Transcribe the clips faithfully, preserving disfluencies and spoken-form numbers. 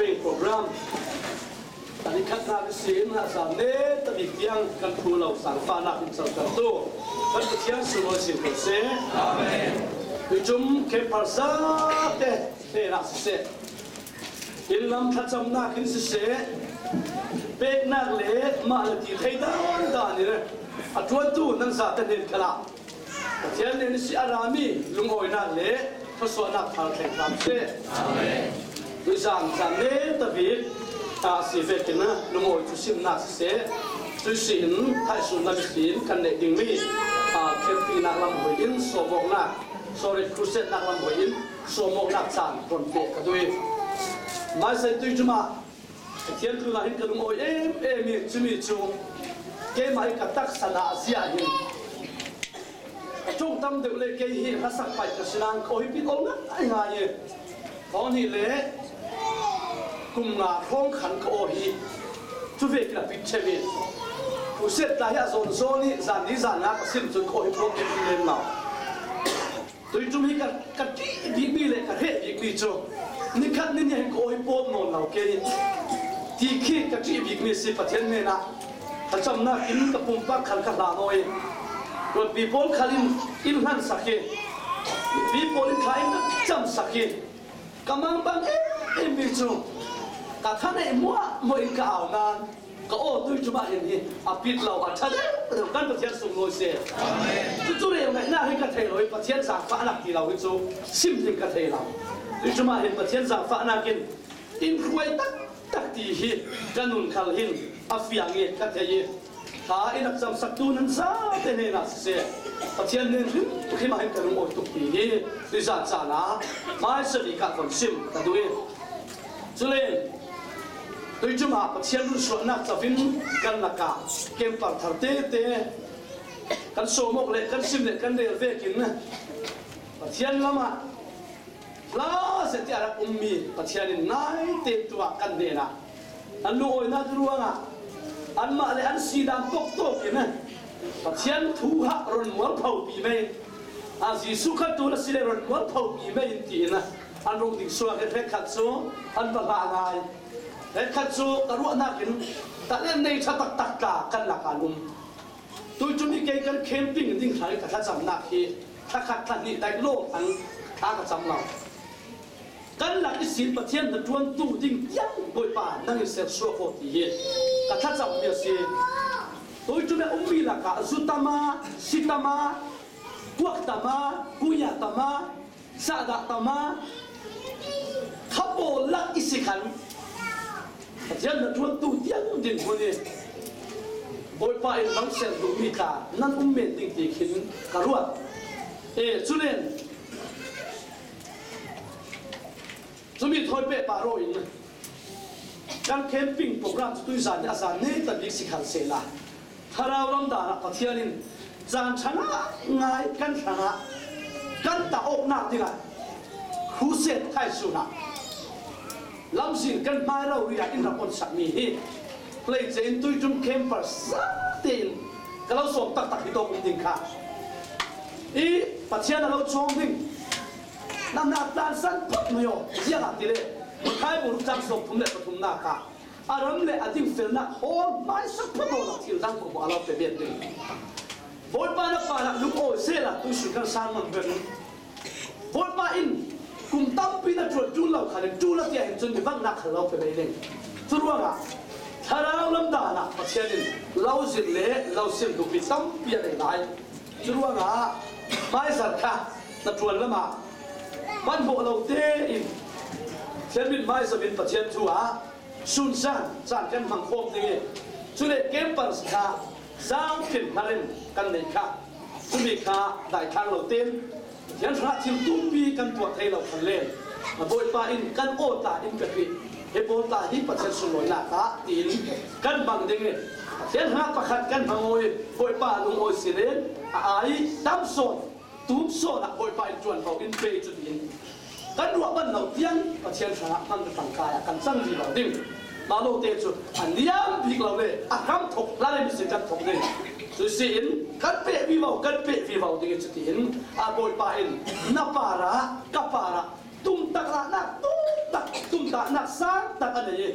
Program a ni khatna ni sin a zan ne ta bik tiang kan phu lo sang pa nak in chau kan tu kan Pathian su lo sin kan se. Amen. Tuichum khempeuh sa te te na se. In lam thlachamnak in siseh, peknak le mah le ti thei dan dan in a ṭuantu nan zate hnen khalah Pathian nen si a rami lungawinak le thluasuahnak thar thleng hram seh. Amen. Tuizan zan ne ta bik a si vekin lungawi cu simnak siseh, cuih si in thaihsun lam sin kan neih dingmi a khempihnak lam hoi in sawmawknak, sorry, khusetnak lam hoi in sawmawknak caan hon pek ka duh i, maisai tuichum ah Pathian tunah hin ka lungawi em em i, cumi cu keimah i ka taksa ah ziah hin ṭong tam deuh le kei hi hlasak paih ka si nain ka aw hi pit aw ngai ngai i, aw nih le kum nga hrawng khan ka aw hi. Cu vekin a pit ṭheu i, khuset tla hi a zawn zawn i, zan ni zan nga ka sim cun ka aw hi puak em em lo. Tuichum hi ka, ka ṭih bikmi le ka hreh bikmi cu nikhat ni nih hin ka awi pawt nawn lo kei. Ti khi ka ṭih bikmi a si, Pathian hnenah thlacamnak in ka pumpak khal ka hlan aw i, ruatpi pawl khal in in hlansak i, mipi pawl in thla in ka camsak i, ka mangbang em em mi cu ka thaneih muahmuah in ka au nain, ka aw tuichum ah hin hi a pit lo, a ṭha deuh deuh kan Pathian sunglawi seh. Cucu rel ngaihnak hi ka thei lo i, Pathian zaangfahnak ti lo hi cu sim ding ka thei lo. Tuichum ah hin Pathian zaangfahnak in in hruai taktak ti hi ka nun khal hin a fiang i ka thei i, thla in a camsaktu nan zate hnenah siseh, Pathian hnen hrimhrim ah hin ka lungawi tuk ti hi tuizan caan ah hmaisa bik ah kan sim ka duh i, cule tuichum ah Pathian runsuahnak covin kan lakah kempar thar tete kan sawmawk le kan sim le kan rel vekin Pathian lam ah hla zet i a rak ummi Pathian in naite tu ah kan hnenah an lungawinak ruangah anmah le an sidan tawktawk in Pathian thu hah ron mualphopi mei, a Jesuh kha tu a si le ron mualphopi mei in tiin an rung ding suak i, hrekkhat cu an va hlah ngai. Hrekkhat cu ka ruahnak in talent nei ṭha taktak tla kan lakah an um. Tuichum hi kei kan camping ding hlan i ka thlacamnak hi thla khat thla hnih daih lawng an a ka cam lo. Kan lak ihsin Pathian hnaṭuantu ding tiang Bawipa nang in sersuak aw ti hi ka thlacammi a si. Tuichum i a ummi lakah zu tam a, si tam a, kuak tam a, kuya tam a, sahdah tam a, kha pawl lak i si khan Pathian hnaṭuantu tiang dinhmun i Bawipa in nang ser duhmi tla nan um men ding ti khin ka ruat. E, culen cumi thawi pehpah raw in kan camping program cu tuizan i a zan nei ta bik si khal sehla, Thlarau lam dan ah Pathian in caan ṭha ngaingai kan hrangah kan tah awknak dingah crusade thaisun ah lamzin kan hmai rori ah in rak on sakmi hi hleice in tuiṭum camper sa tein ka lo sawm taktak hi tawk um ding kha i Pathian a lo cawng ding. Na hna tlansan phawt mai aw, ziangahtile Mathai bung ruk cang sawmthum le pathumnak ah a ram le a dingfelnak hawl hmaisa phawt awla thil dang khuamuah a lo pe bet ding. Bawipa na parah lungawi sehla tuisun kan sermon hmanh Bawipa in kum tampi na ṭuan ṭul lo khan in ṭul a tiah hin cun mi vanghnak khal lo pe ve ding. Curuangah Thlarau lam dan ah Pathian in lo zirh le lo sim duhmi tampi a nei lai. Curuangah hmaizarh kha na ṭuan lamah hmanhmawh lo tein thianhmit hmaizarh in Pathian thu ah sunsan caan kan hmang khawm ding i, cule campers kha zaangfim hnar in kan neih kha, cumi kha daithlang lo tein Pathian hrangah thil tumpi kan tuah thei lo khan len, Bawipa in kan aw tla in pek i, hi pawl tla hi Pathian sunglawinak ah tiin kan hmang ding i, Pathian hrangah pakhat kan hmang aw i, Bawipa lungawi si len a ai tam sawn, tum sawn ah Bawipa in ṭuanvo in pe cu tiin kan ruah ban lo tiang Pathian hrangah hmang ka tlangkai ah kan cang vivo ding. Mah lo te cu a niam bik lo le a hram thawk hla le misi kan thawk ding. Cusi in kan peh vivo, kan peh vivo ding i cutiin a Bawipa in na parah, ka parah tumtak lahnak tumtak tum Tahnak sang tak a nei i,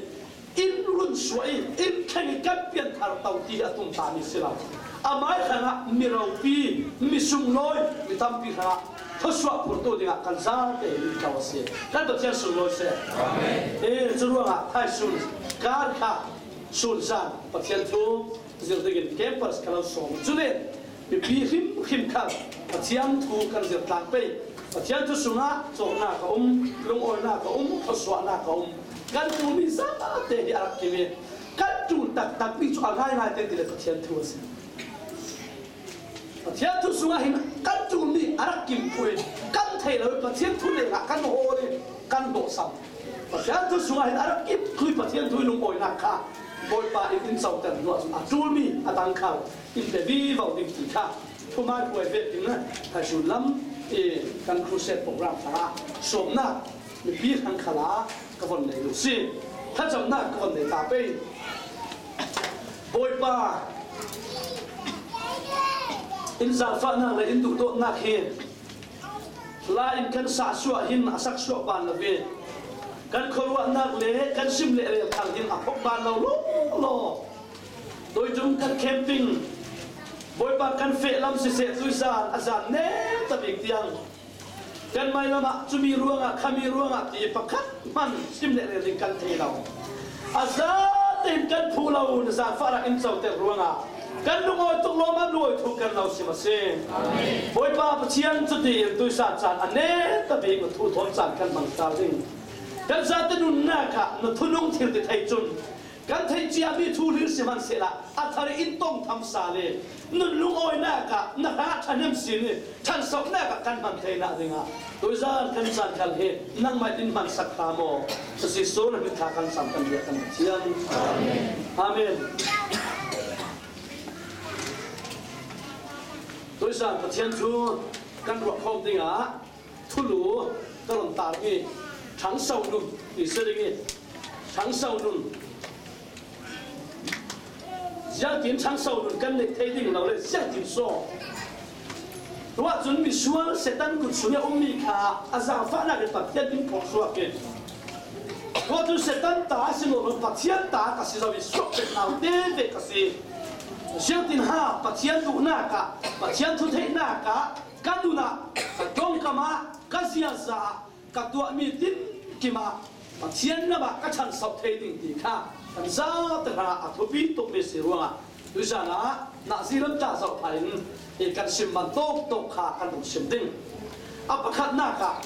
in run suah i, in thleng i kan pianthar to ti a tum ta mi si lo. Amai hrangah mi ropi, mi sunglawi, mi tampi hrangah thluasuah phurtu dingah kan zate hi in ko a si. Kan Pathian sunglawi seh. Amen. Eh, cu ruangah thaisun kar kha sun zan Pathian thu zir dingin campus ka lo sawm. Cule mipi hrimhrim kha Pathian thu kan zir tlang pei. Pathian thu sungah cawhnak a um, lungawinak a um, thluasuahnak a um. Kan ṭulmi zate hi a rak kim i, kan ṭul taktakmi cu a ngaingai te ti le Pathian thu a si. Pathian thu sungah hin kan ṭulmi a rak kim khui, kan thei lo i Pathian thu lengah kan hawl i kan hnawhsam. Pathian thu sungah hin a rak kim khui Pathian thu i lungawinak kha Bawipa in in coter hnu ahcun a ṭulmi a dang kha in pe vivo ding ti kha thuman huai vekin thaisun lam i kan crusade program hrangah sawmnak mipi hrang khalah ka von nei lo si. Thlacamnak ka von nei ta pei. Bawipa, in zaangfahnak le in duhdawtnak hi la in kan sahsuah hin a saksuah ban lo ve. Kan khuaruahnak le kan sim le rel khal hin a phok ban lo lawlaw. Tuiṭum kan camping, Bawipa, kan feh lam siseh, tuizan a zan nem ta bik tiang kan mai lamah cumi ruangah, khami ruangah ti pakhat hman sim le rel ding kan thei lo. A zatein kan phu lo na zaangfahnak in coter ruangah kan lungawi tuk lawmam lungawi thuk kan lo sim a si. Bawipa Pathian, cutiin tuizan caan a nem ta bik na thu thawn caan kan hmang ta ding. Kan zate nunnak ah na thunung thil ti thei cun kan theih ciami thu hlir si hmanh sehla a thar in tong tham sa le nun lungawinak ah na hrangah ṭhahnem sin i ṭhansohnak ah kan hman theinak dingah tuizan kan caan khal hi nangmah in hmansak hna maw? Jesuh na hmit kha kan sam kan bia kan Pathian. Amen. Tuizan Pathian thu kan ruah khawm dingah thulu ka run tarmi Ṭhangso nun ti si ding i, Ṭhangso nun ziangtin Ṭhangso nun kan neih thei ding lo le ziangtin saw? Tuah cun misual Satan kut sung i a ummi kha a zaangfahnak in Pathian in phawk suak i, tuah cun Satan ta a si nawn lo, Pathian ta ka si zo i suak pek nau tete ka si. Ziangtin ha Pathian duhnak ah, Pathian thutheihnak ah ka nun ah, ka ṭongkam ah, ka ziaza ah, ka tuahmi tinkim ah Pathian lam ah ka ṭhansoh thei ding ti kha kan zate hrangah a thupi tukmi si ruangah tuizan ah nazi lam ta zoh phah in i kan sim man tawk tawk kha kan rung sim ding. A pakhatnak ah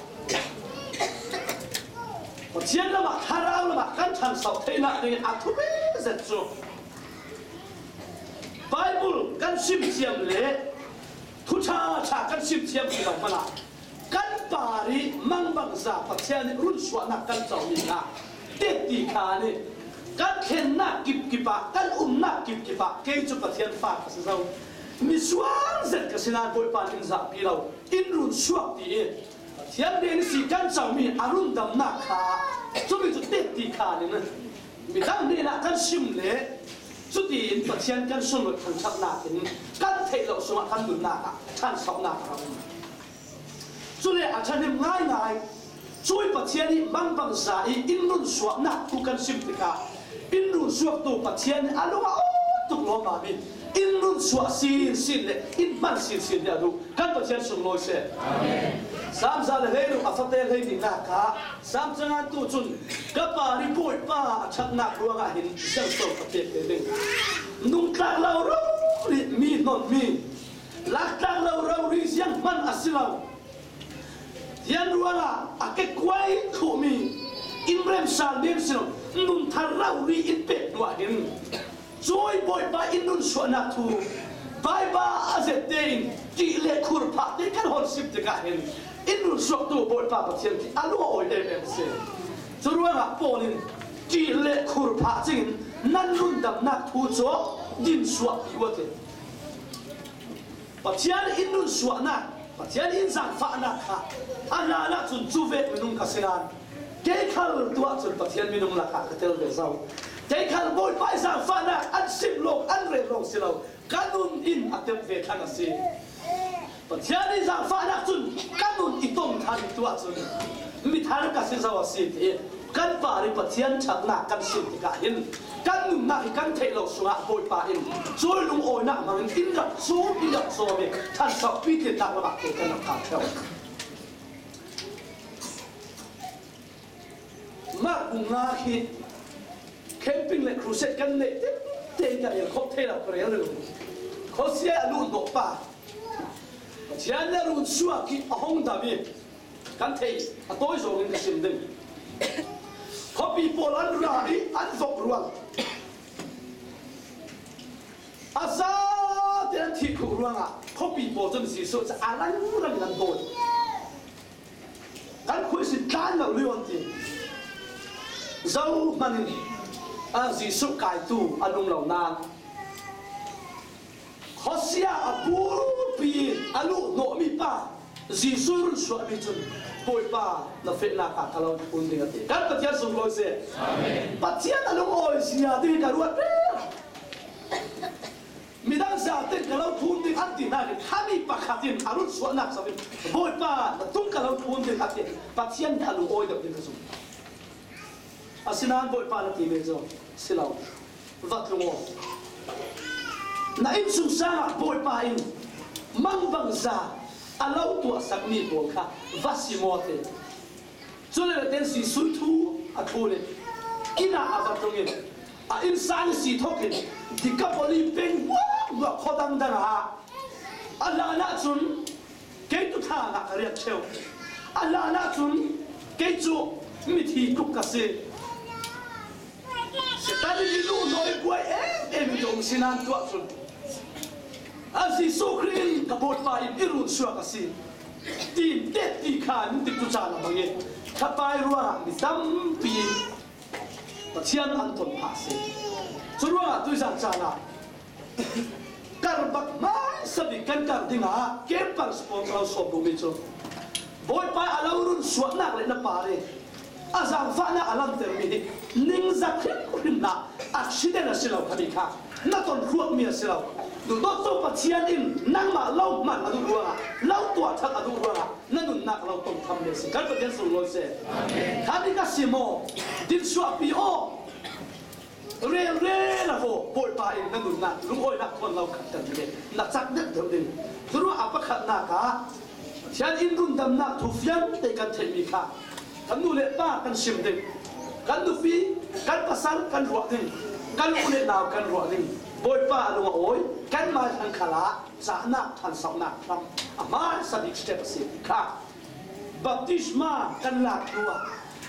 Pathian lam ah, thlarau lam ah kan ṭhansoh theihnak ding a thupi zet cu Baibal kan sim thiam le thu ṭha ṭha kan sim thiam ti lo hmanh ah kan par i mangbangza Pathian nih runsuahnak kan comi hna. Tet ti kha nih kan thlennak kipkip ah, kan umnak kipkip ah kei cu Pathian fa ka si zo. Misual zet ka si nain Bawipa nih in zahpi lo, in runsuak ti i Pathian bia in si kan comi a rundamnak kha cumi cu tet ti kha nih midang hnenah kan sim le cutiin Pathian kan sunlawih thangṭhatnak in kan theih loh sungah kan nunnak ah ṭhansohnak a rak um. Cule a ṭhahnem ngaingai. Cui Pathian i mangbangza i in runsuahnak thu kan sim tikah in runsuaktu Pathian i a lung a aw tuk lawmmam i in runsuah sinsin le in hman sinsin hi a duh. Kan Pathian sunglawi seh. Amen. Salm za le hleiruk a fate hleihnihnak ah Salm cangantu cun ka pa nih Bawipa a ṭhatnak ruangah hin ziangso ka pek ve ding. Nungtlak lo rori mi hnonmi, laktlak lo rori zianghman a si lo. Tian ruangah a kekuai thluhmi in remsal men si lo, nun thar rori in pek hnuah hin cui Bawipa in runsuahnak thu Baibal a zet tein ṭih le khur phah te kan hon sim tikah hin in runsuaktu Bawipa Pathian khi a lungawi em em a si. Cu ruangah Paul in ṭih le khur phah cingin nan rundamnak thu cu dinsuah ti uh a ti. Pathian in runsuahnak, Pathian in zaangfahnak kha a hlan ahcun cu vek minung ka si nain kei khal tuah cun Pathian minung lakah ka tel ve zo. Kei khal Bawipa i zaangfahnak an sim lawng, an rel lawng si lo, ka nun in a tep ve thlang a si. Pathian i zaangfahnak cun ka nun i tong thang tuah cun mithar ka si zo a si, ti Kan par i Pathian ṭhatnak kan sim tikah hin kan nunnak hi kan theih lo sungah Bawipa in cuai lungawinak hmangin in rak sum, in rak sawm i ṭhansauh pitlinnak lamah te kan rak kal ṭheu. Mark bung nga khi camping le crusade kan neih tete kan el khawh thei lo ka rel rih. Khuasia a luh hnawh pa Pathian le run suak i a hong dam i kan thei a tawi zawngin ka sim ding. Khuapi pawl an ra i an vok rual. A zate an thih khuh ruangah khuapi pawl cun Jesuh cu a langrang in an dawi. Kan khuaisin tlan lo lio an ti. Zohman in a Jesuh kaitu a lum lo nain khuasia a bulpi in a luh hnawhmi pa Jesuh run suahmi cun, Bawipa, na fehnak ah ka lo phun ding a ti. Kan Pathian sunglawi seh. Amen. Pathian a lungawi zia ding ka ruat rih. Midang zate ka lo phun ding an ti nain khami pakhat in a run suahnak samin, Bawipa, na tung ka lo phun ding a ti. Pathian a lungawi deuh ding ka zum. Asinain Bawipa na timi cu si lo. Va tlung aw. Na innsungsang ah Bawipa in mangbangza a lo tuahsakmi pawl kha va sim aw ti. Cule tein Jesuh thu a thlun in inn ah a va tlung in a innsang si thawk in Decapolis peng hmuahhmuah khua dangdang ah a hlan ahcun kei cu thla ngah ka rian ṭheu. A hlan ahcun kei cu mithi tluk ka si. Satan in i luh nawi buai em em in ka um sinan tuah cun a Jesuh Khrih in ka Bawipa in i run suak a si. Tin tet ti kha an ti tu caan a bang i thapai ruangah mi tampi Pathian an ton phah a si. Curuangah tuizan caan ah kar bak hmaisa bik kan kar dingah campers pawl ka lo sawm duhmi cu Bawipa a lo run suahnak le na par i a zaangfahnak a langhtermi hi ningzak hrimhrim hlah a si den a si lo khami kha na ton hruakmi a si lo. Duhdawt cu Pathian in nangmah lo hman a duh ruangah, lo tuahṭhat a duh ruangah na nunnak lo tong thammi a si. Kan Pathian sunglawi seh. Khami ka sim aw, dinsuahpi aw. Relrel a vaw Bawipa in na nunnak lungawinak thawn lo khat kan ti na cak deuh deuh ding. Curuangah a pakhatnak ah Pathian in rundamnak thu fiang te kan theihmi kha kan nu le pa kan sim ding, kan nupi, kan pasal kan ruah ding, kan u le nau kan ruah ding. Bawipa a lung a awi, kan mai hlan khal ah cahnak, ṭhansauhnak hram a hmaisa bik step a si ti kha. Baptisma kan lak hnu ah,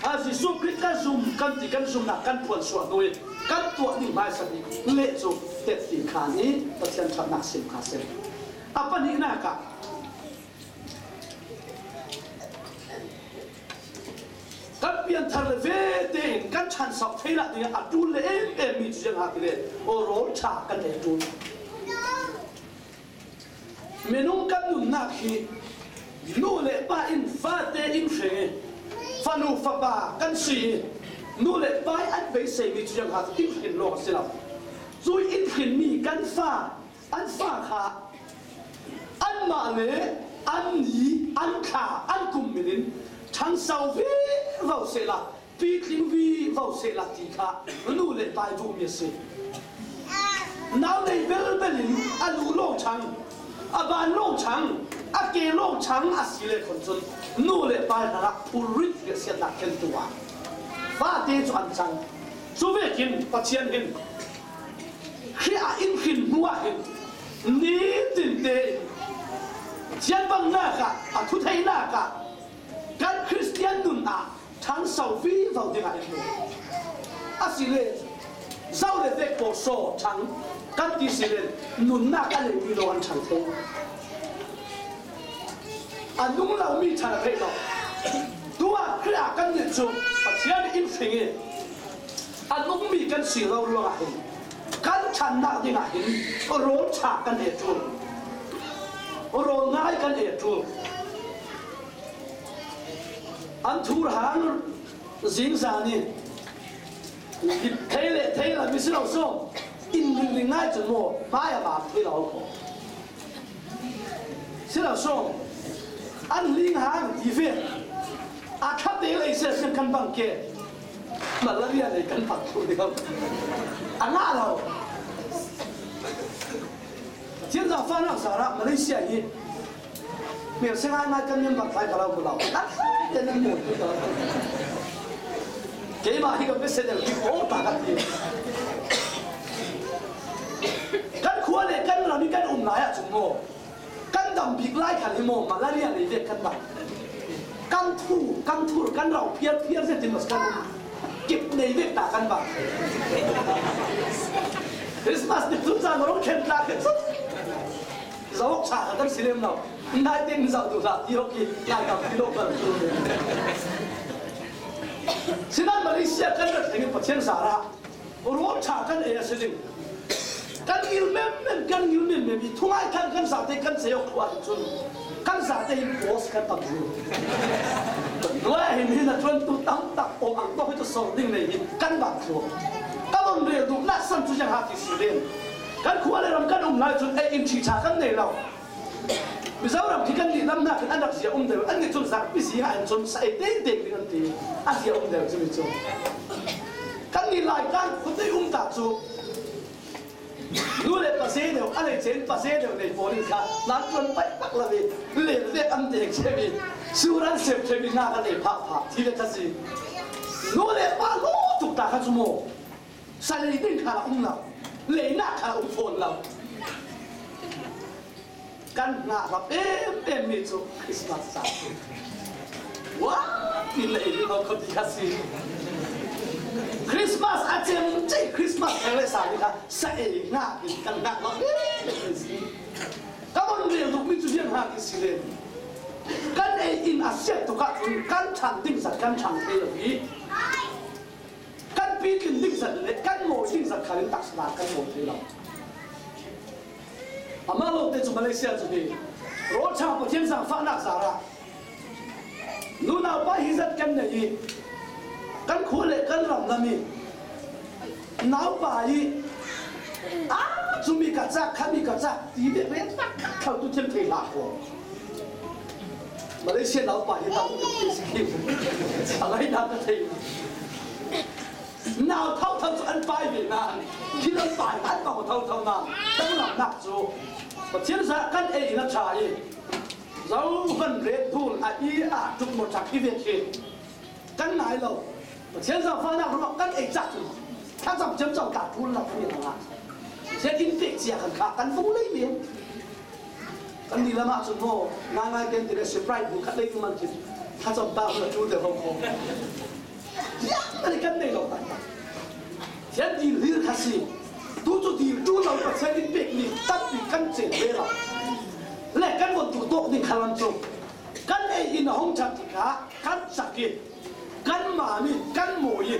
a Jesuh Khrih kan zum kan ti, kan zumnak kan phuansuah hnu in kan tuah ding hmaisa bik leh cu tepti khan i Pathian ṭhatnak sim kha si. A pahnihnak ah, kan pianthar le ve tein kan ṭhansauh theinak dingah a ṭul le em em mi cu ziang ha ti le, aw, rawl ṭha kan ei ṭul. Minung kan nunnak hi nu le pa in fate in hring i fanu fapa kan si i nu le pa i an beiseimi cu ziang ha in hrin lawng a si lo. Cu in hrinmi kan fa, an fa kha anmah le an ni, an thla, an kum min in ṭhangso vivo sehla, pitling vivo sehla ti kha nu le pa i duhmi a si. Nau nei belbel in a lu lawng ṭhang, a ban lawng ṭhang, a ke lawng ṭhang a si le khon cun nu le pa i hnakah phurrit riahsiatnak khen tu ah fate cu an cang. Cu vekin Pathian hin Khrih ah in hrin hnu ah hin nitin tein Pathian bangnak ah, a thutheinak ah kan Khristian nun ah ṭhangso vivo dingah in hmu. A si le zo le vek pawl saw ṭhang kan ti si le nunnak a neimi lawng an ṭhang thei. A nung lomi ṭhan a theih lo. Tu ah Khrih ah kan nit cu Pathian in hring i a nungmi kan si lo ruangah hin kan ṭhannak dingah hin rawl ṭha kan ei ṭul, rawl ngai kan ei ṭul. An thur hang zingzan i thei le thei lo mi si lo sawm, in ringring ngai cun maw, hmai a bak thei lo ko. Si lo sawm, an hling hang ti ve, a thate lei se sian kan bang ke. Malaria nei kan phat thu ding a. A ngah lo. Pathian zaangfahnak zarah Malaysia hi hmel seng ai ngai kan member tlai ka lo mu lo. Kan tlai te nan mu tu ta. Keimah hi ka message hi ko ta ka ti. Kan khua le kan ram hi kan um lai ah cun maw, kan dam bik lai khan hi maw, malaria nei vek kan dam. Kan thu, kan thur, kan rau phiar phiar zetin mas kan um. Kip nei vek ta kan bang. Christmas ni tun zan rong khen tla khen sut. Zawk cha kan si lem lo. Ndai teng zau tu la ti ok ki. Ngai kam ti lo kan tu. Sinan Malaysia kan rat tengin Pathian zarah rawl ṭha kan ei a si ding. Kan ngil memem, kan ngil memem i thungai kan kan zate kan zei awk thluah hi cun kan zate hin post kan tam ding. Nuai hin hin a ṭuantu tam tak om ang tawk hi cu sor ding nei hi kan bang thluak. Ka von rel duhnak san cu ziang ha ti si len. Kan khua le ram kan um lai cun ei in ṭhi ṭha kan nei lo. Mizoram khi kan dihlamnak khin an rak zia um deuh. Annih cun zarhpi zing ah an cun sa ei teitei ding an ti. A zia um deuh cu mi cu. Kan nih Laitlang khuate um ta cu nu le pa ze deuh, a lei cen pa ze deuh nei pawl in kha nan tuan paih pak lo i lel vek an dek che mi. Suran sep che mi hna kan ei phah phah. Thi le kha si. Nu le pa law tuk ta kha cu maw? Sa lei ding kha a um lo. Leinak kha a um fawn lo. Kan hngah hlap em em mi cu Christmas sa. Wah, ti lei lo kho ti kha si. Christmas a cem cei Christmas kha le sa ni kha sa ei hngah ti kan hngah hlap em em mi si. Ka von rel duh mi cu ziang hngah ti si le. Kan ei in a siat tuk ah cun kan ṭhan ding zat kan ṭhan thei lo i. Kan pitlin ding zat le kan mawi ding zat khal in taksa kan mawi thei lo. Amah lawngte cu Malaysia cu hi rawl ṭha Pathian zaangfahnak zarah nunau pa hi zat kan nei i kan khua le kan ram lam i naupa i a cumi ka cak, khami ka cak ti ve ve tak kal tu thiam thei hlah ko. Malaysia naupa hi tam deuh ti si khi a ngaihnak ka thei. Nau thotho cu an pai ve nain, thil an pai an bang thotho nain, tanglamnak cu Pathian zah kan ei in a ṭha i, zohman ret dul a i a tuk maw ṭhak i ve khi kan ngai lo. Pathian zaangfahnak ruangah kan ei cak cun thlacam ciamco tla ṭul lo kan i hnga. Pathian in pek cia khan kha kan vung lei men. Kan dihlak ah cun maw, ngaingai kan ti le Sprite bu khat lei man khin thlacam ta hun a ṭul deuh ho kho. Tiang kan kan nei lo taktak. Pathian dil hlir kha si. Tu cu dil ṭul lo Pathian in pek mi tampi kan cen ve lo. Le kan von tu tawk ding kha lam cu kan ei in a hung ṭhat tikah kan cak i, kanmah nih kan mawi i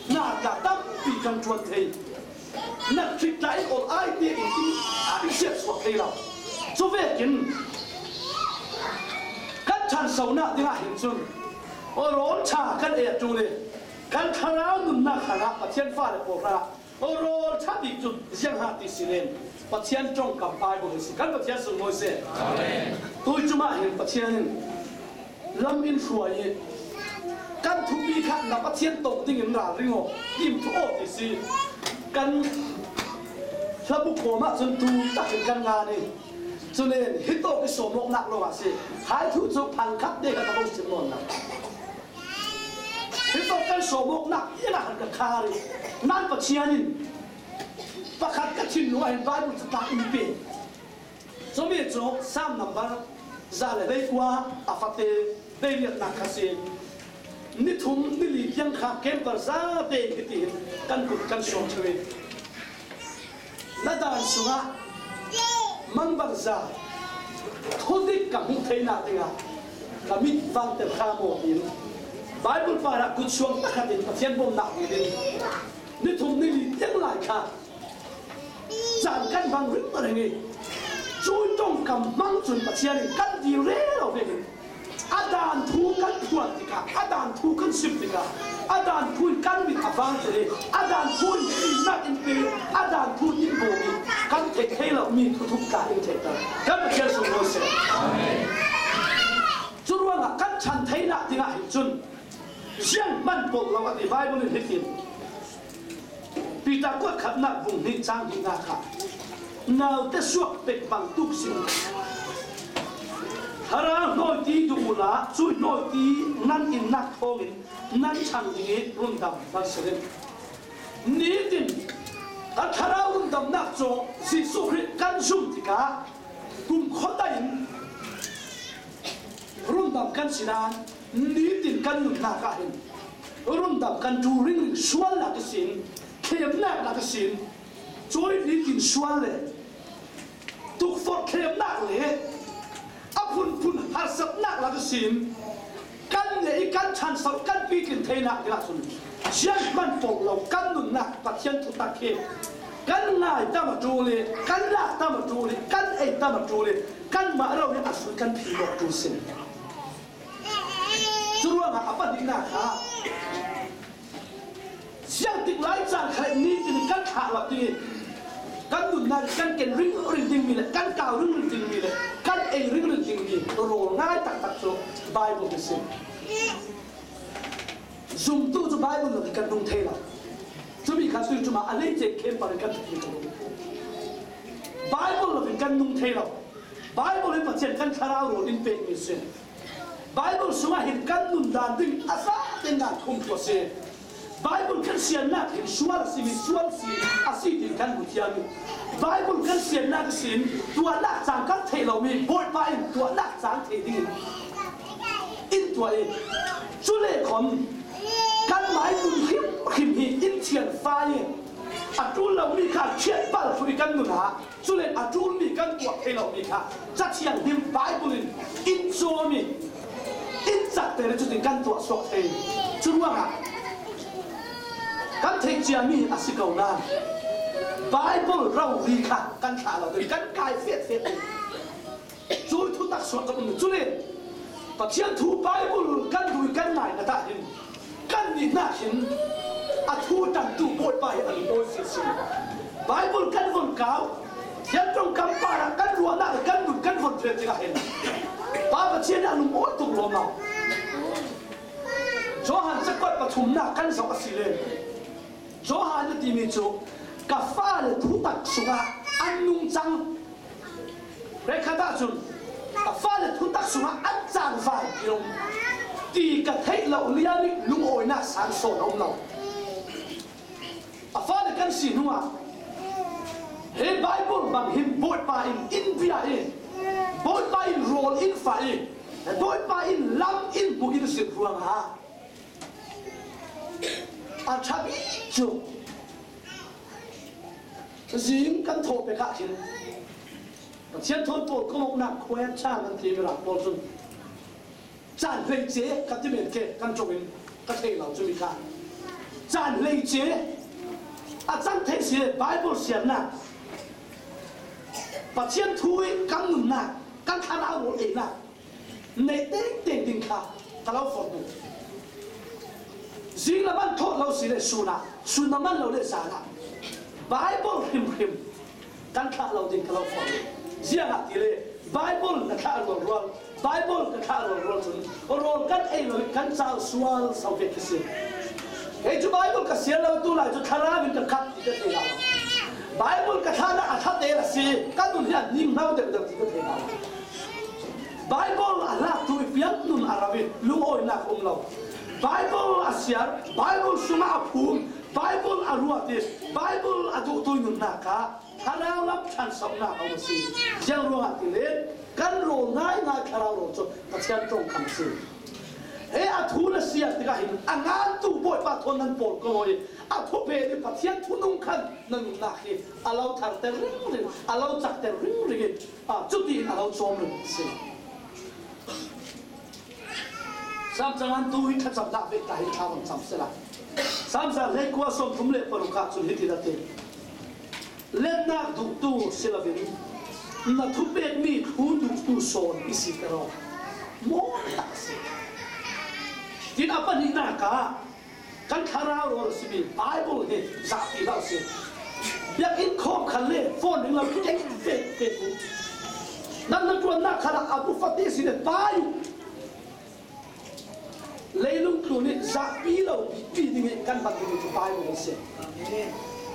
hna tla tampi kan ṭuan thei. Nak ṭhit tla in ol ai te in in, ah, in siatsuak thei lo. Cu vekin kan ṭhansonak dingah hin cun rawl ṭha kan ei a ṭul i kan thlarau nunnak khan ah Pathian fale pawl hna rawl ṭha bik cu ziang ha ti si len Pathian ṭongkam Baibal hi si. Kan Pathian sunglawi seh. Amen. Tui cungah hin Pathian in lam in hruai i kan thupi kha na Pathian tong dingin ralring aw, tim thu aw ti si. Kan hlabu kawm ah cun tu takin kan ngan i, cu len hi tawk i sawmawknak lawngah si. Hai thu cu phan khat te kha ka bawh sim nawn lo. Hi tawk kan sawmawknak tiangah han ka khar i, nan Pathian in pakhat ka thinlung ah hin Baibal catlap in pe. Cumi cu Salm number za le hleikua a fate beiliatnak kha si. Ni thum ni li tiang kha camper zate in hiti hin kan kut kan suang ṭheu i, na dan sungah mangbangza thudik ka hmuh theinak dingah ka mit vang tel hram aw tiin Baibal parah kut suang pakhat in Pathian bawmhnak dingin ni thum ni li tiang lai kha caan kan hmang ringring i, cu ṭongkam hmang cun Pathian in kan dil rero ve in, a daan thu kan phuan tikah, a daan thu kan sim tikah, a daan thu in kan mit a vang tel i, a daan thu in fimnak in pe, a daan thu in in bawm i, kan theih thei lomi thuthuk tla in theihter kan Pathian sunglawi seh. Cu ruangah kan ṭhan theinak dingah hin cun Zianghman pawh lo a ti Bible in hitin. Peter kuat khatna bung hnih chang hnihna kha, naute suak pek bang tuk sin, thlarau hnawiti duh uhla, cui hnawiti nan innak thawngin nan chang ding ih rundam nan si ding. Nitin a thlarau rundamnak cu Jesuh Khrih kan zum tikah kumkhua tah in rundam kan si nain, nitin kan nunnak ah hin rundam kan ṭul ringring, sualnak ihsin, thlemnak lak ihsin, cui nitin sual le tukforh thlemnak le a phunphun harsatnak lak ihsin kan neh ih kan ṭhanso ih kan pitlin theinak dingah cun zianghman pawh lo kan nunnak Pathian thutak hi kan ngai tam a ṭul ih, kan lak tam a ṭul ih, kan ei tam a ṭul ih, kanmah ro ih a sui kan phim awk ṭul sin. Curuangah a pahnihnak kha, ziangtik lai caan kha nitin kan thlah lo ding ih, kan nunnak ih kan ken ringring dingmi le kan kau ringring dingmi le kan ei ringring dingmi rawl ngai taktak cu Bible hi si. Zumtu cu Bible lo in kan nung thei lo. Cumi kha tuiṭum ah a leice khempang in kan thupi ko. Bible lo in kan nung thei lo. Bible hi Pathian kan thlarau rawl in pekmi si. Bible sungah hin kan nundan ding a zate ngan thum tu a si. Bible kan siannak hin sual a simi sual si a si tin kan hmu thiam ih, Bible kan siannak ihsin tuahnak caan kan theih lomi Bawipa in tuahnak caan thei dingin in tuah ih, cule khom kan mai nun hrimhrim hi in thianfai ih, a ṭul lomi kha thianpal thluh ih kan nun ah, cule a ṭulmi kan tuah thei lomi kha Ca Thianghlim Bible in in cawm ih, in cakter ih cutin kan tuah suak thei. Curuangah kan theih ciami a si ko nain Bible rori kha kan thlah lo ding, kan kai fiatfiat ding. Cui thutak suak kan um. Cule Pathian thu Bible kan duh ih kan ngainat ah hin kan nihnak hin a thu ṭantu Bawipa hi a lungawi fial si. Bible kan von kau, Pathian ṭongkam parah kan ruahnak le kan nun kan von fial tikah hin Pa Pathian hi a lungawi tuk lawm lo. Johan cakuat pathumnak kan zoh asile Johan a timi cu ka fale thutak sungah an nung cang. Hrekkhat ahcun ka fale thutak sungah an cangvai ti a um ti ka theih loh liam ih lungawinak sang sawn a um lo. A fale kan si hnuah he Bible bang hin Bawipa in in bia ih, Bawipa in rawl in fah ih, Bawipa in lam in hmuh in a si ruangah a ṭha bik cu zing kan thawh pek ah khin Pathian thawn pawl kawmawknak khuai a ṭha nan ti Mirang pawl cun caan hleice ka ti men ke kan ṭong in ka thei lo cumi kha. Caan hleice a cang thei si le Bible siarnak, Pathian thu ih kan nunnak, kan thlarau rawl einak neih tengteng ding kha ka lo forh duh. Zing na man thawh lo si le sun ah, sun na man lo le zan ah Bible hrimhrim kan thlah lo ding ka lo forh duh. Ziangahtile Bible na thlah rualrual, Bible ka thlah rualrual cun rawl kan ei lo ih kan cau sual so ve khi si. Kei cu Bible ka siar lo, tu lai cu thlarau in ka khat ti ka thei lo. Bible ka thlahnak a thlate a si, ka nun hi a ning hno deuhdeuh ti ka thei lo. Bible a hlaktu ih piang nun a ro ih lungawinak a um lo. Bible a siar, Bible sungah a phum, Bible a ruat ih Bible a duhtu ih nunnak kha thlarau lam ṭhansohnak a um a si. Ziang ruangah tile kan rawl ngaingai thlarau rawl cu Pathian ṭongkam a si. He a thu na siar tikah hin a ngantu Bawipa thawn nan pawl ko ih a thupen ih Pathian thunung khan na nunnak hi a lo tharter ringring, a lo cakter ringring ih, aa, cutiin a lo cawm ringring a si. Salm cangantu hi thlacam dah ve ta hi thla van cam sehla. Salm za hleikua sawmthum le paruk ah cun hiti na ti. Lennak duhtu si loin na thupekmi thu duhtu sawn i si ter aw. Mawi tak a si. Tin a pahnihnak ah kan thlarau rawl a simi Bible hi zahpi hlah u sih. Biakinn khawm khan le phone ring lo keng vek vek u. Nan na ṭuannak khan a bu fate si le pai. Leilung tlun ih zahpi lo bikpi ding ih kan hman ding ih Bible a si.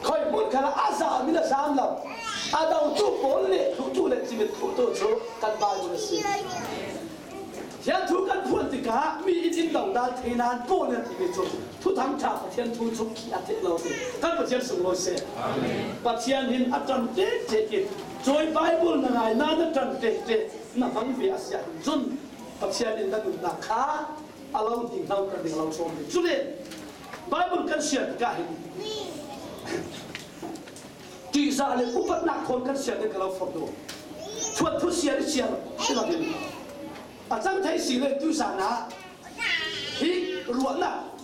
Khawi hmun khalah a zam in a zam lo, a dotu pawl le thutu le cimit thutu cu kan Bible a si. Pathian thu kan phuan tikah mi in in dodal thei nain pawl in a timi cu Thuthang ṭha Pathian thu cu khi a theih lo ti kan Pathian sunglawi seh. Pathian hin a ṭan tektek ih cuih Bible na ngai nain a ṭan tektek na hmang ve a si ahhin cun Pathian in na nunnak kha a lo hninghno kan ding a lo ṭhawm ding. Cule Bible kan siar tikah hin ṭihzah le upatnak thawn kan siar ding ka lo forh duh. Thuanthu siar ih siar si lo ding. A cang thei si le tuihzan ah hi ruahnak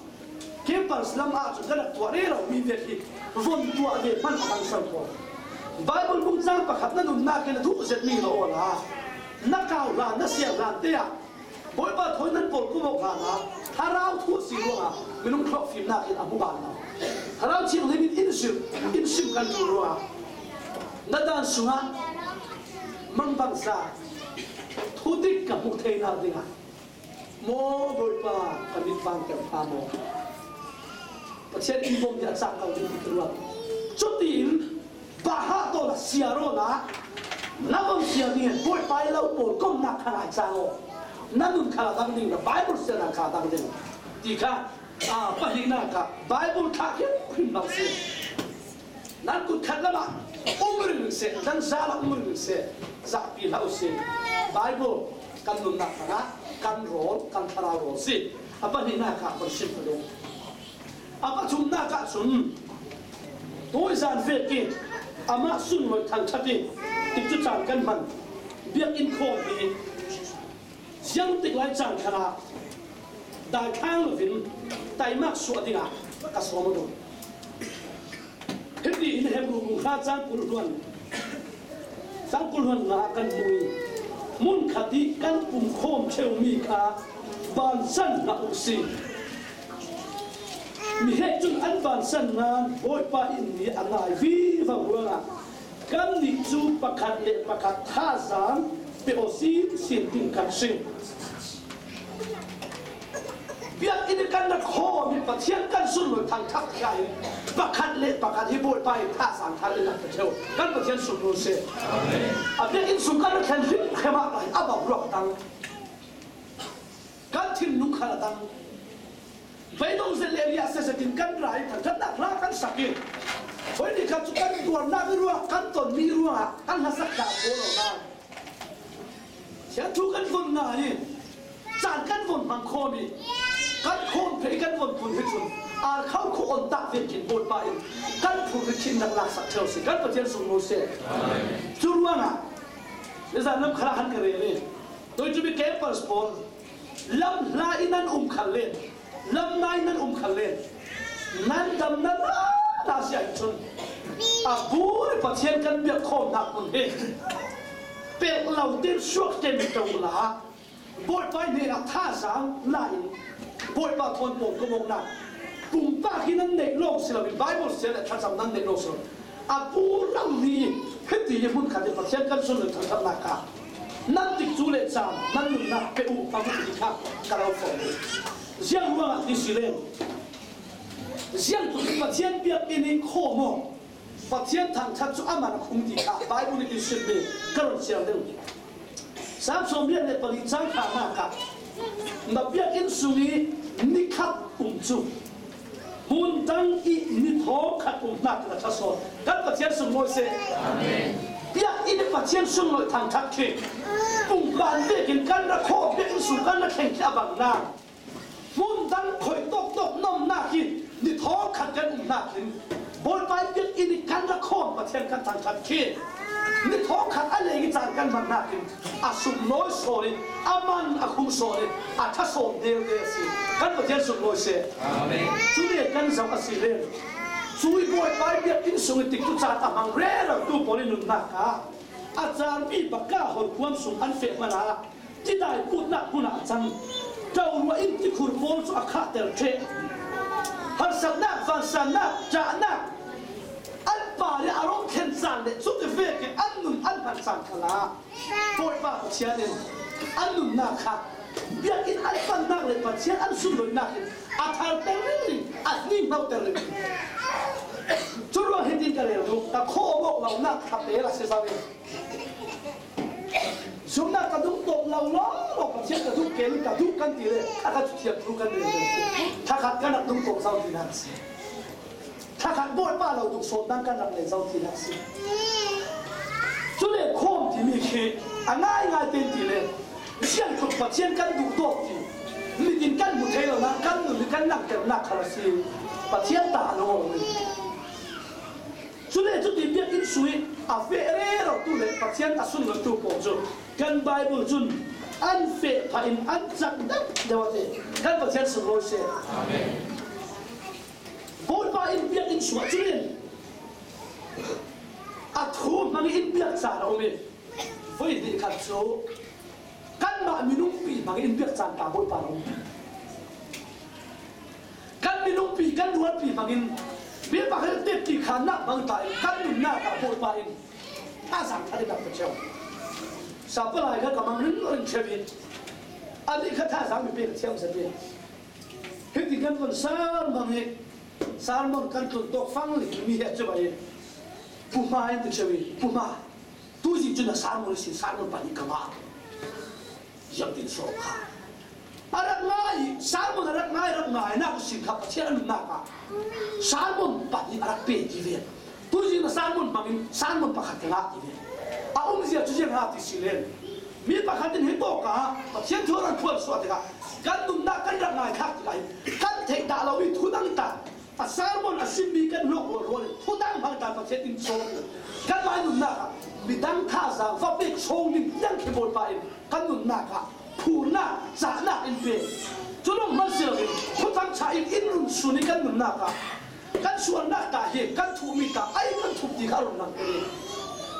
campus lam ah cun kan rak tuah rero mi vek hi von tuah ve hman a hmang so ko. Bible bung cang pakhat na nunnak in a duh zetmi na awl a na kau hlan, na siar hlan te ah Bawipa thawi nan pawl kum awk hlan ah Thlarau thu a si ruangah minung thlawhfimnak in a hmu ban lo. Thlarau Thianghlim in in sim, in sim kan ṭul ruangah na dan sungah mangbangza thudik ka hmuh theinak dingah maw Bawipa, ka mit vang ker hna maw? Pathian in bawm hi a cak ko ding ti ka ruat. Cutiin Baha tawl a siar awla na von siar ding in Bawipa ih lo pawl komnak kha lai cang aw. Na nun kha dang ding, na Bible siarnak kha dang ding ti kha, aa, pahnihnak ah Bible thlah hrimhrim hlah usih. Nan kut khat lamah um ringring seh, nan zal ah um ringring seh, zahpi hlah usih. Bible kan nunnak hrangah kan rawl, kan thlarau rawl si. A pahnihnak ah kan sim ka duh. A pathumnak ah cun tuizan vek ih amah sunlawih thangṭhat ih tikcu caan kan hman. Biakinn khawm hi ziangtik lai caan khalah daithlang loin taimak suah dingah ka sawm aw duh. Hiti in Hebru bung hra cang kul hluan, cang kul hluan nga ah kan hmu ih, hmun khat ih kan pumkhawm ṭheumi kha bansan hlah uh si. Mi heh cun an bansan nain Bawipa in mi a ngai vivo ruangah kannih cu pakhat le pakhat thazaang pe aw sinsin ding kan si. Biakinn ih kan rak khawm ih Pathian kan sunlawih thangṭhat tikah hin pakhat le pakhat hi Bawipa in thazaang thar in a pe ṭheu. Kan Pathian sunglawi seh. A biakinn sung kan rak thlen hrimhrim ah a boruak a dang. Kan thinlung khal a dang. Beidong zet le riah seh zetin kan ra ih thangṭhatnak hla kan sak ih hoi ni kha cu kan tuarnak ih ruah, kan tonmi ih ruah, kan hlasak dah pawl lo hna. Thianthu kan von ngai ih caan kan von hmang khawm ih kan khawm phei ih kan von phun hi cun aa kho khawh on tak vekin Bawipa in kan phun ih thinnak laksak ṭheu si. Kan Pathian sunglawi seh. Cu ruangah nizan lam khalah han ka rel ih, tuiṭum ih campers pawl lam hla ih nan um khal len, lam nai nan um khal len, nan dam nan hla si ahih cun a bur ih Pathian kan biak khawmnak hmun hi pelh lo tein suak ṭemṭo uhla Bawipa hnenah thazaang la in Bawipa thawn pawl komawknak pumpak hi nan neih lawng si loin Bible siar le thlacam nan neih lawng si lo. A bur lo ni hiti hi hmun khat in Pathian kan sunlawih thangṭhatnak kha nan tikcu le caan nan nunnak pe uh a hmuh ti kha ka lo forh. Ziang ruangah ti si len, ziangtluk Pathian biakinn ih khawm aw, Pathian thangṭhat cu a man a khum ti kha Bible ih in simmi ka run siar deuh. Sam sawmriat le pali cang kha hna kha na biakinn sung ih ni khat um cu hmun dang ih ni thawng khat um hna ti na ṭha sawn. Kan Pathian sunglawi seh. Biakinn ih Pathian sunlawih thangṭhat khi pumpak vekin kan rak khawh, biakinn sung kan rak thleng khi a bang hna. Hmun dang khoi tawktawk nomnak hi ni thawng khat kan um hna khin Bawipa ih biakinn ih kan rak khawm Pathian kan thangṭhat khi ni thawng khat a lei ih caan kan hman hna khin a sunglawi sawn ih a man a khum sawn ih a ṭha sawn deuhdeuh a si. Kan Pathian sunglawi seh. Amen. Cule kan zoh a si len, cuih Bawipa ih biakinn sung ih tikcu caan a hmang rerotu pawl ih nunnak ah a carmi baka horkuam sung an feh hmanah tidai putnak hmun ah a cang. Ṭaurua in tikhur pawl cu a khahter ṭheh. Harsatnak, vansannak, ṭahnak an par ih a rung thlen caan le cuti vekin an nun an hman caan khalah Bawipa Pathian in an nunnak kha Biakinn an pannak le Pathian an sunloihnak in a tharter ringring, a ning hnoter ringring. Cu ruang hitin ka rel duh, ka khawm awk lonak thapel a si zongin, zumhnak ka duh tawk lo lawlaw, Pathian ka duh kel, ka duh kan ti le, a ka thiam thu kan rel duh. Thakhat kan rak duh tawk zo tinak a si. Thakhat Bawipa lo duh sawt dang kan rak nei zo tinak a si. Cule khawm timi khi a ngaingai tein ti le, ziangtluk Pathian kan duh tawk ti, mit in kan hmu thei lo nak, kan nun kan langternak khal a si. Pathian ta a lawm. Cule cuti biakinn sui a feh rero tu le Pathian a sunlotu pawl cu kan Bible cun an feh phah in an cak deuh deuh a ti. Kan Pathian sunglawi seh. Amen. Bawipa in biakinn sungah cun in a thu hmang in biak caan a um i, voi hnih khat cu kanmah minungpi hmang in biak caan ta Bawipa a um. Kan minungpi, kan rualpi hmang in mi pakhat tetti khannak hmang ta in kan nunnak ah Bawipa in a zang khat in a ka cheu. Sapalai kha ka mang ringring cheu i, a nih khat a zang mi pe ka cheu sa ti. Hiti kan von sermon hi, sermon kan tlun tawk fang ling mi hi a cu bai. Pu Hma in ti cheu i, Pu Hma, tu zing cun a sermon si, sermon pahnih ka ngah. Ziangtin so kha. A rak ngai, sermon a rak ngai, rak ngai nak sin kha Pathian a nunnak ah sermon pahnih a rak pe ti ve. Tu zing a sermon hmangin sermon pakhat ka ngah ti ve. A umzia cu ziang ha ti si len, mi pakhat in hi tawk ah Pathian thu a rak phuan suah tikah kan nunnak kan rak ngai khak tikah hin kan theih dah lo i thu dang ta a sermon a simmi kan hlawk rualrual in thu dang hmang ta Pathian in sawm kan lai nunnak ah midang thazaang va pek sawng ding tiang khi Bawipa in kan nunnak ah phurnak, cahnak in pe. Cu lawng hman si loin, khuthang chah in in run sun i kan nunnak ah kan sualnak ta hi, kan thuhmi ta ai kan thup ti kha a run lang pei.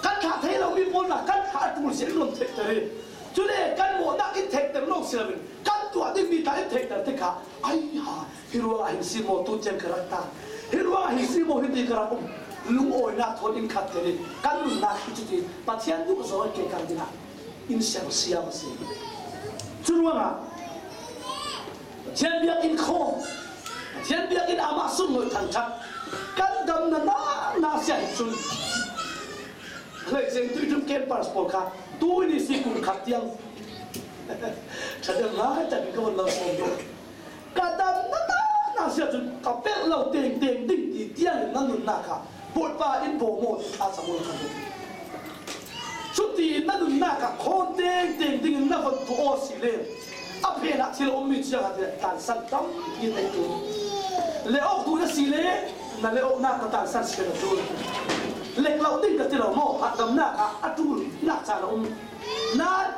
Kan thlah thei lomi pawl ta kan thlah a tul si in run theihter i, cule kan mawhnak in theihter lawng si loin, kan tuah dingmi ta in theihter tikah, ai ha, hi ruangah hin si maw tu tiang ka rak ta, hi ruangah hin si maw hiti ka rak um, lungawinak thawn in khat ter i, kan nunnak hi cuti Pathian duh zaw in ke kar dingah in sersiam a si. Cu ruangah Pathian biakinn khawm, Pathian biakinn amah sunglawi thangṭhat kan damnak na si ahih cun, hleiceng tuiṭum campers pawl kha tuni si kum khat tiang ṭha deuh ngai takin ka von lo sawm deuh. Ka damnak na si ahcun ka pelh lo tengteng ding ti tiangin na nunnak kha Bawipa in bawm aw ti kha cam aw ka duh. Cuti na nunnak ah khawn tengteng dingin na von tuah aw si le, a phen ah thil a ummi cu ziangah tiah tansan tampi na tum. Leh awk tu na si le, na leh awknak na tansan si na tum. Lek lo ding ka ti lo maw? Hahdamnak ah a ṭulnak caan a um. Na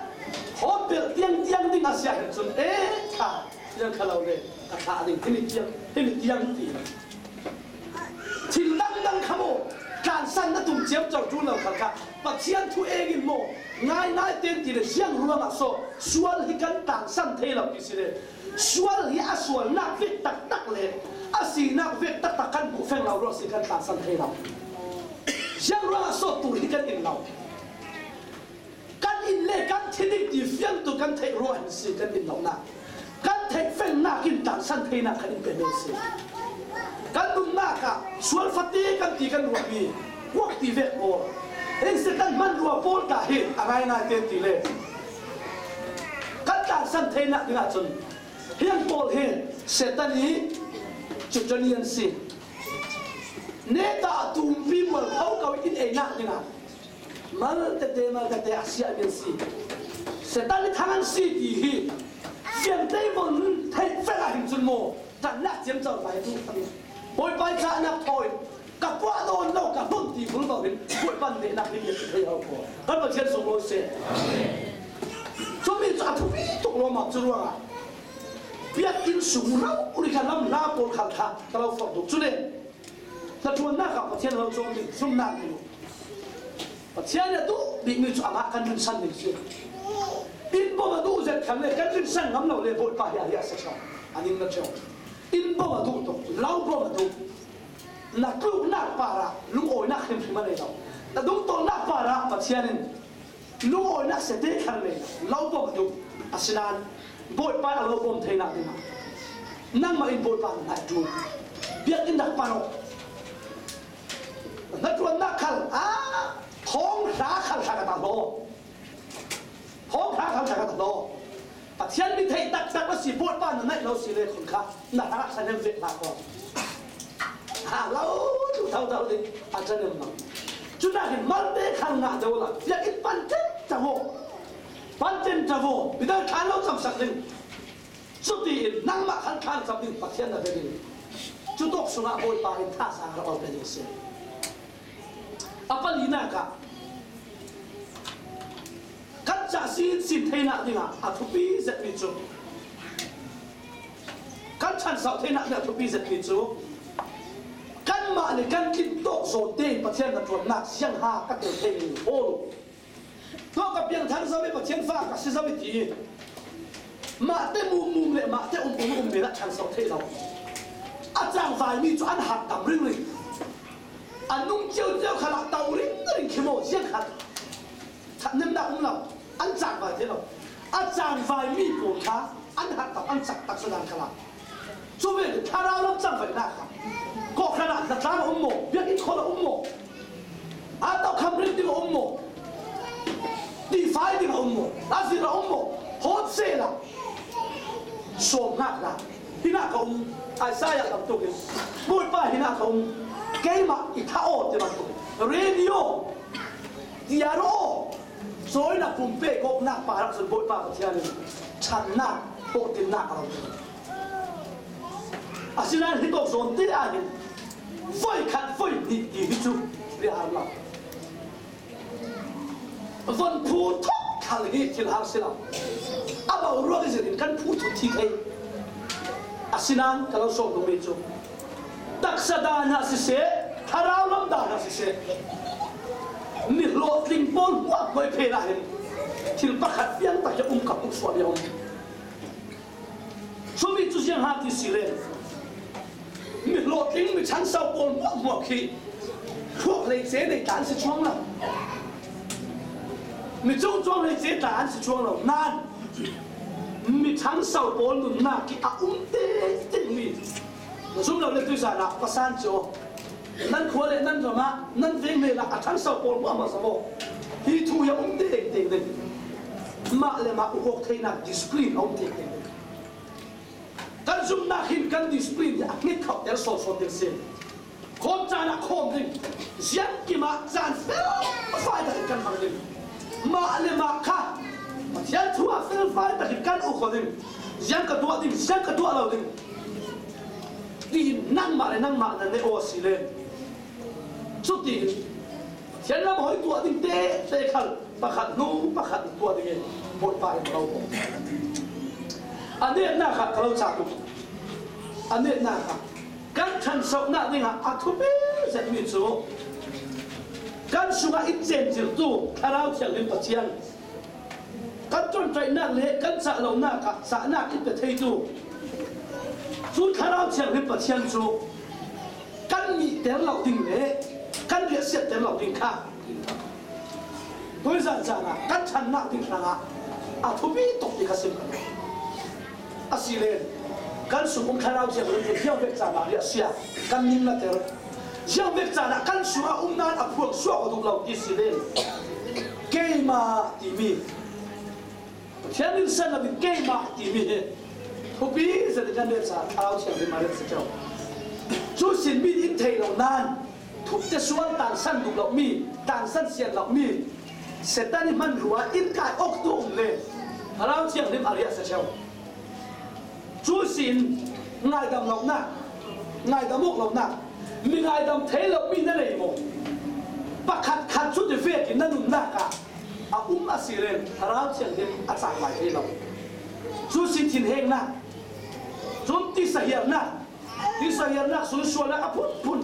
hawn pelh tiangtiang ding a si ahhin cun, e, kha, tiang kha lo le, ka thlah ding, himi tiang, himi tiang ti. Thil dangdang kha maw, tlansan na tum ciamco ṭul lo khal kha, Pathian thu eng in maw, ngaingai tein ti le ziang ruangah so, sual hi kan tlansan thei lo ti si le, sual hi a sualnak vek taktak le a sinak vek taktak kan hmuh feng lo ruang si kan tlansan thei lo. Ziang ruangah so, tur hi kan in lo. Kan in le kan thi ding ti fiangtu kan theih ruah hin si kan in lonak. Kan theih fengnak in tlansan theinak kan in pe men si. Kan nunnak ah sual fate kan ti kan ruahmi kuak ti vek pawl, heng Satan hman rua pawl ta hi a ngaingai te ti le kan tlansan theinak dingah cun hiang pawl hi Satan i cucun an si. Neta a tumpi mual pho ko in einak dingah mal tete, mal tete a siah mi an si. Satan i thang an si ti hi fiangte von theih fek ah hin cun maw, tannak ciamco vai tu. Bawipa i cahnak thawi ka puah dawn lo, ka hlon ti bulvo hin Bawipa nehnak hi mi a si thei ho ko. Kan Pathian sung lo seh. Cumi cu a thupi tuk lo mah cu ruangah biakinn sung rau uri kha lam hla pawl khal kha ka lo forh tuk. Cule hnaṭuannak ah Pathian lo cawm ding, zumhnak ding. Pathian a duh bikmi cu amah kan rinsan ding si. Inn bawm a duh zet khan le kan rinsan ngam lo le Bawipa hi a riah a si ṭheo, a ning na ṭheo. Inn bawm a duh tuk, lo bawm a duh. Na tluknak parah lungawinak hrimhrim a nei lo. Na dungtawlnak parah Pathian in lungawinak sete khan nei lo, lo bawm a duh. Asinain Bawipa a lo bawm theinak dingah nangmah in Bawipa na ngaihtu. Biakinn rak pan aw. Na ṭuannak khal, a, thawng hra khal hla ka ta hlaw. Thawng hra khal hla ka ta hlaw. Pathian mi theih taktak na si, Bawipa na ngaih lo si le khun kha na rak sa nem vek hlah ko. Ha lo, tu thau thau ding a ṭan em lo. Cunak hin malte khal ngah deuh la, biakinn pan ṭen ṭa vaw. Pan ṭen ṭa vaw. Midang khan lo camsak ding. Cutiin nangmah khan thangṭhat ding Pathian na bia ding. Cu tawk sungah Bawipa in thasa rak ol pe ding si. A palinak ah kan cah sinsin theinak dingah a thupi zetmi cu, kan ṭhansauh theinak dingah a thupi zetmi cu, kanmah le kan tlin tawk zawn tein Pathian na ṭuannak siangha ka tel thei mi pawl. Tuah ka piangthar zo i Pathian fa ka si zo i ti i mahte mumum le mahte umum um mi rak ṭhansauh theih lo. A cangvaimi cu an hat tam ringring. A nung ciocio khalah to ringring khi maw ziang khat thatnemnak um lo. An cangvai thei lo. A cangvaimi pawl kha an hat tam, an cak taksa dan khalah. Cu ve thlarau lam cangvaihnak kha kawhhran ah hna tlang a um maw, biakinn khawl a um maw, a tokham rit ding a um maw, tifai ding a um maw, a zir a um maw, hawt sehla sawm hngak hna. Hinah ka um, Isaiah lam tukin Bawipa hinah ka um, keimah i thah aw ti bantuk radio tiar aw. Cawinak pumpe kawknak pa rak cun Bawipa Pathian in ṭhannak, kawhtinnak a lo. Asinain hitawk zawn te ah hin voi khat voi hnih ti hi cu rihar lo. Von phu thawk khal hi thil har si lo. A boruak ihsin kan phu thut thi thei. Asinain ka lo sawm duhmi cu taksa dan ah siseh, thlarau lam dan ah siseh, mi hlawhtling pawl hmuahhmuah i phen ah hin thil pakhat fiang tak i um ka hmuh sual i a um. Cumi cu ziang ha ti si le, mi hlawhtling, mi ṭhansau pawl hmuahhmuah khi thluak hleice nei tla an si chuang lo. Mi cungcuang hleice tla an si chuang lo. Nain mi ṭhansau pawl nunnak khi a um teitei mi na zum lo le tuizan ah pasan cu nan khua le nan ram ah nan veng hmel ah a ṭhansau pawl hmuahhmuah sa maw? Hi thu hi a um teitei ding. Mah le mah ukawk theinak discipline a um teitei ding. Kan zumhnak hin kan discipline hi a hnget khauh ter sawsawh ding si. Khawm caan ah khawm ding. Ziangkim ah caan felfai takin kan hmang ding. Mah le mah kha Pathian thu ah felfai takin kan uk ding. Ziang ka tuah ding, ziang ka tuah lo ding, tiin nangmah le nangmah na neh aw si le. Cutin Pathian lam hawi tuah ding tete khal pakhat hnu pakhat tuah dingin Bawipa in a lo ko. A netnak kha ka lo cah tuk. A netnak kha kan ṭhansohnak dingah a thupi zetmi cu kan sungah in cenciltu Thlarau Thianghlim Pathian, kan ṭonṭaihnak le kan cah lonak ah cahnak in pe theitu cu Thlarau Thianghlim Pathian cu kan mihter lo ding le kan riahsiatter lo ding kha tuizan caan ah kan ṭhannak ding hrangah a thupi tuk ti kha sim kan. Asile kan sung um Thlarau Thianghlim cu ziangvek caan ah riahsia kan ning na ter. Ziangvek caan ah kan sungah um nain a phuang suak aw duh lo ti si le, keimah timi, Pathian rilsan lo in keimah timi hi thupi zet in kan riat caah Thlarau Thianghlim a riat si cio. Cu sin mi in thei lo nain thupte sual tangsan duh lomi, tangsan sian lomi, Satan i hmanrua in kai awk tu um le Thlarau Thianghlim a riat si cio. Cu sin ngaidam lonak, ngaidam awk lonak, mi ngaidam thei lo mi na nei maw? Pakhat khat cu ti vekin na nunnak ah a um a si len Thlarau Thianghlim a cak lai thei lo. Cu sin thinhengnak, cun tisa hiarnak, tisa hiarnak, sunsualnak a phunphun.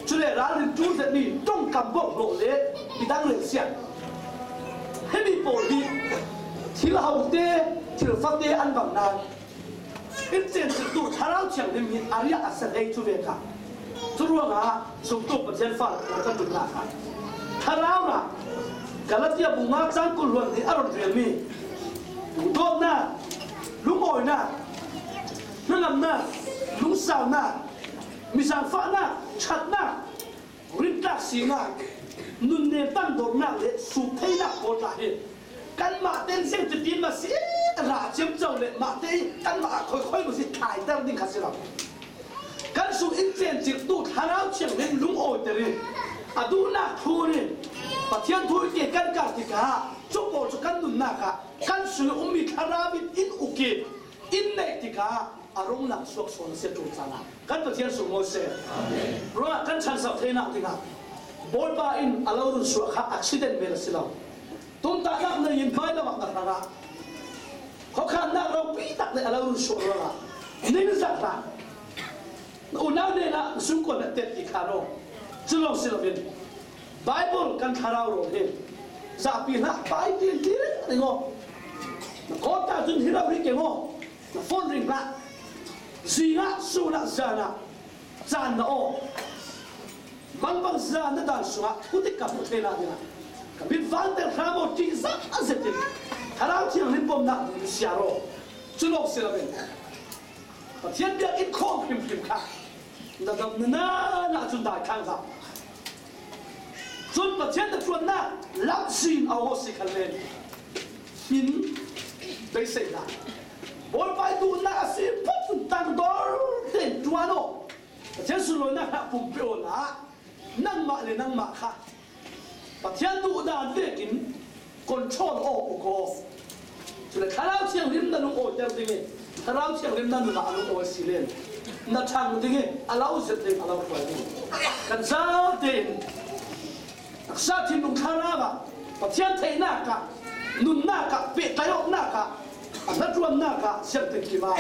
Cule ralrin ṭul zetmi ṭongkam bawmh hlawh le midang relsiat, himi pawl hi thil hote, thil fate an bang nain in cenciltu Thlarau Thianghlim hi a riah a sa hlei cu vek ah. Cu ruangah zumtu Pathian fa kan ṭuannak ah Thlarau ah Galatia bung nga cang kul hluan nih a run relmi duhdawtnak, Lungawina, hnalamna, lungsauna, mizangfahna, ṭhatna, rintlak sina, nunnem tangdornak le suk theihnak pawl tla hi kanmah ten ziangtipi masi a ra ciamco le mahte kanmah a khoikhoi masi thlaitar ding kha si lo. Kan sung in cenciltu Thlarau Thianghlim lungawiter in a duhnak thlun in Pathian thu in ke kan kar tikah cu pawl cu kan nunnak ah kan sung i ummi Thlarau in in uk i in neih tikah a runglang suak sual a si a ṭul caan ah kan Pathian sung mawi seh. Ruangah kan ṭhanso theinak dingah Bawipa in a lo run suah kha accident men a si lo. Tumtahnak na yin hmai lo ah na hrangah khuakhannak ropi tak le a lo run suah ruangah ningzak hlah. Na unau hnenah na sungkuan na tet i khan aw. Cu lawng si loin Baibal kan thlarau rawl hi zahpi hlah, pai ṭial ṭial ring aw. Na kawt ta cun hi lo rih keng aw. Na phone ring hlah. Zingah, sun ah, zan ah caan na aw. Mangbangza na dan sungah khutik ka hmuh theinak dingah ka mit vang ter hram aw, ṭih zah a zetin Thlarau Thianghlim pomnak ding siar aw. Cu lawng si loin Pathian biakinn khawm hrimhrim kha na dam na nan ah cun dai khang hlah. Cun Pathian na ṭuannak lamzin a aw si khan len in beisei hlah. Bawipa i duhnak a si phot cun tangdor tein ṭuan aw. Pathian sunlawinak hna pumpe aw la, nangmah le nangmah kha Pathian duhdan vekin control aw, uk aw. Cule Thlarau Thianghlim na lungawiter ding i, Thlarau Thianghlim na nunah a lungawi si len na ṭhang ding i, a lo zet ding, a lo hruai ding. Kan zate in taksa thinlung thlarau ah Pathian theihnak ah, nunnak ah, pehtlaih awknak ah, a hnaṭuannak ah siangtin kim ah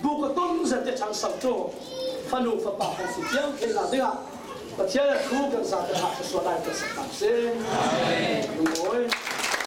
buk a tum zet i ṭhangso cu fanu fapa kan si fiang theihnak dingah Pathian a thu kan zate hna thluasuah lai kan sak hna seh.